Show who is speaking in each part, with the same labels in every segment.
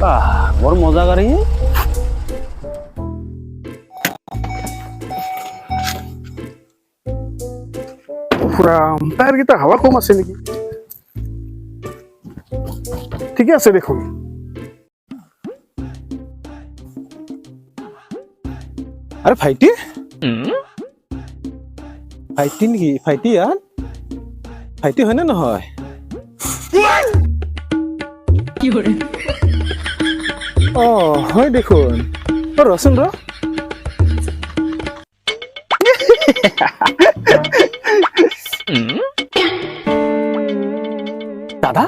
Speaker 1: বাহ, বৰ মজা গাড়ী।
Speaker 2: ফুৰাম, টায়াৰকেইটা হাৱা কম আছে নেকি? ঠিকে আছে দেখোন।
Speaker 3: আৰে ভাইটি, ভাইটি নেকি? ভাইটি ইয়াত ভাইটি হয়নে নহয়? অ হয় দেখোন। অ ৰচোন ৰ।
Speaker 1: দাদা,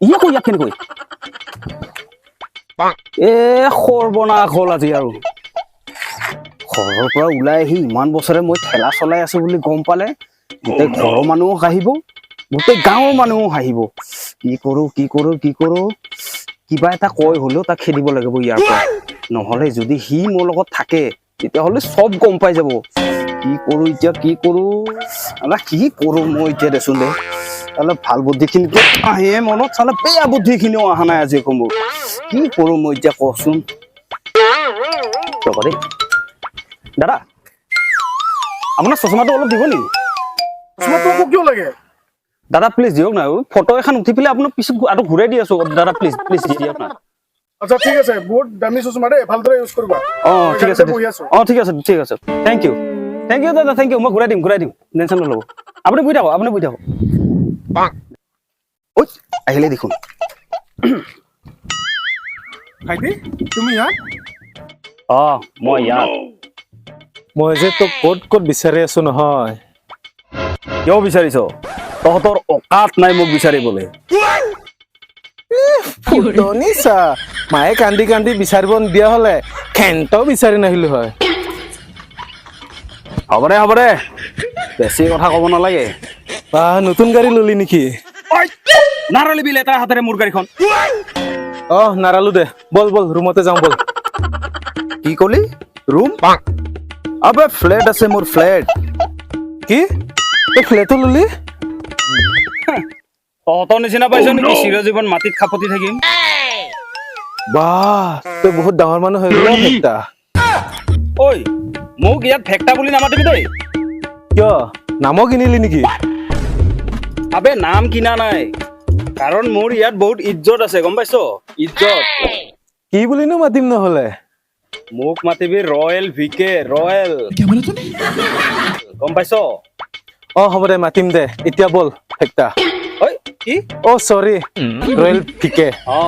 Speaker 1: ই আকৌ ইয়াত কেনেকৈ? এ সৰ্বনাশ হ'ল আজি আৰু। ঘৰৰ পৰা ওলাই আহি ইমান বছৰে মই ঠেলা চলাই আছো বুলি গম পালে গোটেই ঘৰৰ মানুহো হাঁহিব, গোটেই গাঁৱৰ মানুহো হাঁহিব। কি কৰো, কি কৰো, কি কৰো? কিবা এটা কৈ হলেও তাক খেদিব লাগিব ইয়াৰ পৰা। নহলে যদি সি মোৰ লগত থাকে, তেতিয়াহ'লে চব গম পাই যাব। কি কৰো এতিয়া, কি কৰো আলা, কি কৰো মই এতিয়া? দেচোন দে, অলপ ভাল বুদ্ধিখিনিতো আহিয়ে মনত, চালে বেয়া বুদ্ধিখিনিও অহা নাই আজি আকৌ মোৰ। কি কৰো মই এতিয়া, কচোন? ৰ'ব দেই। দাদা, আপোনাৰ চশমাটো অলপ দিব নেকি?
Speaker 2: চশমাটো আকৌ কিয় লাগে?
Speaker 1: দাদা, প্লিজ দিয়ক না। ফটো এখন উঠি পেলাই আপোনাক পিছত আৰু ঘূৰাই দি আছো। দাদা, প্লিজ প্লিজ দিয়ক না।
Speaker 2: আচ্ছা, ঠিক আছে। বহুত দামী চশমা দেই, ভালদৰে ইউজ কৰিবা।
Speaker 1: অঁ, ঠিক আছে।
Speaker 2: গাড়ীতে বহি আছো।
Speaker 1: অঁ, ঠিক আছে, ঠিক আছে। Thank U, thank U দাদা, thank U. মই ঘূৰাই দিম, ঘূৰাই দিম, টেনশ্যন নল'ব। আপুনি বহি থাকক, আপুনি বহি থাকক। ঐ, আহিলে দেখোন।
Speaker 2: ভাইটি, তুমি ইয়াত?
Speaker 1: অঁ, মই ইয়াত।
Speaker 3: মই যে তোক ক'ত ক'ত বিচাৰি আছো নহয়।
Speaker 1: কিয় বিচাৰিছ? তহঁতৰ অকাত নাই মোক বিচাৰিবলৈ।
Speaker 3: ফুটনি চা, মায়ে কান্দি কান্দি বিচাৰিব নিদিয়া হলে খেন্তও বিচাৰি নাহিলো হয়।
Speaker 1: হ'ব দে, হ'ব দে, বেছি কথা ক'ব নালাগে।
Speaker 3: বা, নতুন গাড়ী ললি নেকি?
Speaker 1: নাৰলিবি লেতেৰা হাতেৰে মোৰ গাড়ীখন।
Speaker 3: অ নাৰালো দে। বল বল, ৰুমতে যাওঁ বল।
Speaker 1: কি কলি? ৰুম? আবে, ফ্লেট আছে মোৰ, ফ্লেট।
Speaker 3: কি, তই ফ্লেটো ললি?
Speaker 1: তহঁতৰ নিচিনা পাইছ নেকি চিৰজীৱন মাটিত খাপতি থাকিম?
Speaker 3: বাহ, তই বহুত ডাঙৰ মানুহ হৈ গ'ল একটা।
Speaker 1: ঐ, মোক ইয়াত ভেক্টা বুলি নামাতিবি দেই।
Speaker 3: কিয়, নামো কিনিলি নেকি?
Speaker 1: আবে, নাম কিনা নাই, কাৰণ মোৰ ইয়াত বহুত ইজ্জত আছে, গম পাইছ? ইজ্জত।
Speaker 3: কি বুলিনো মাতিম নহ'লে?
Speaker 1: মোক মাতিবি ৰয়েল ভিকে, ৰয়েল, গম পাইছ?
Speaker 3: অ হ'ব দে, মাতিম দে। এতিয়া বল ফেক্টা।
Speaker 1: ঐ, কি?
Speaker 3: অ চৰি, ৰয়েল ভিকে।
Speaker 1: অ।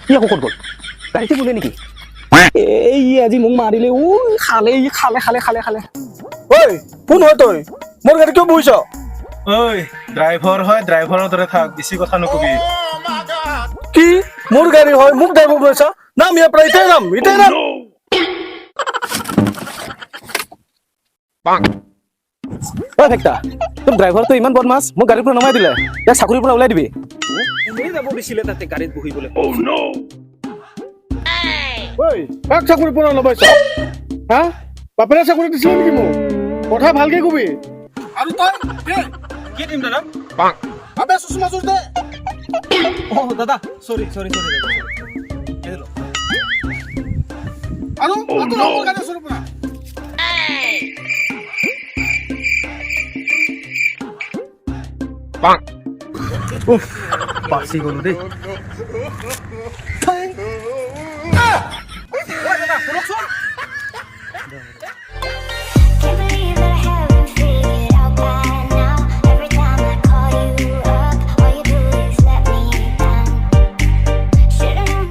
Speaker 1: ই আকৌ ক'ত গ'ল? গাড়ীতে বোলে নেকি? এই ই আজি মোক মাৰিলে। ও খালে, ই খালে, খালে, খালে, খালে।
Speaker 2: ঐ, কোন হয় তই? মোৰ গাড়ী কিয় বহিছ?
Speaker 3: ঐ, ড্ৰাইভাৰ হয়, ড্ৰাইভাৰৰ দৰে থাক, বেছি কথা নকবি।
Speaker 2: কি, মোৰ গাড়ী হয়, মোক ড্ৰাইভাৰ বনাইছ? নাম ইয়াৰ পৰা, এতিয়াই নাম, এতিয়াই নাম।
Speaker 3: ঐ ফেক্টা, তোৰ ড্ৰাইভাৰটো ইমান বদমাছ, মোক গাড়ীৰ পৰা নমাই দিলে। ইয়াক চাকৰিৰ পৰা ওলাই দিবি।
Speaker 1: কোনে যাব দিছিলে তাতে গাড়ীত বহিবলৈ?
Speaker 2: ঐ, কাক চাকৰি পৰা নমাইছ হা? বাপেৰে চাকৰি দিছিলে নেকি মোক? কথা ভালকে কবি। আৰু তই দে।
Speaker 1: কি দিম দাদা?
Speaker 2: আবে, চশমাযোৰ দে।
Speaker 1: অ দাদা, চৰি চৰি চৰি দাদা, sorry। এই লওক।
Speaker 2: আৰু আঁতৰ হ মোৰ গাড়ীৰ ওচৰৰ পৰা।
Speaker 1: বাচি গলো দেই।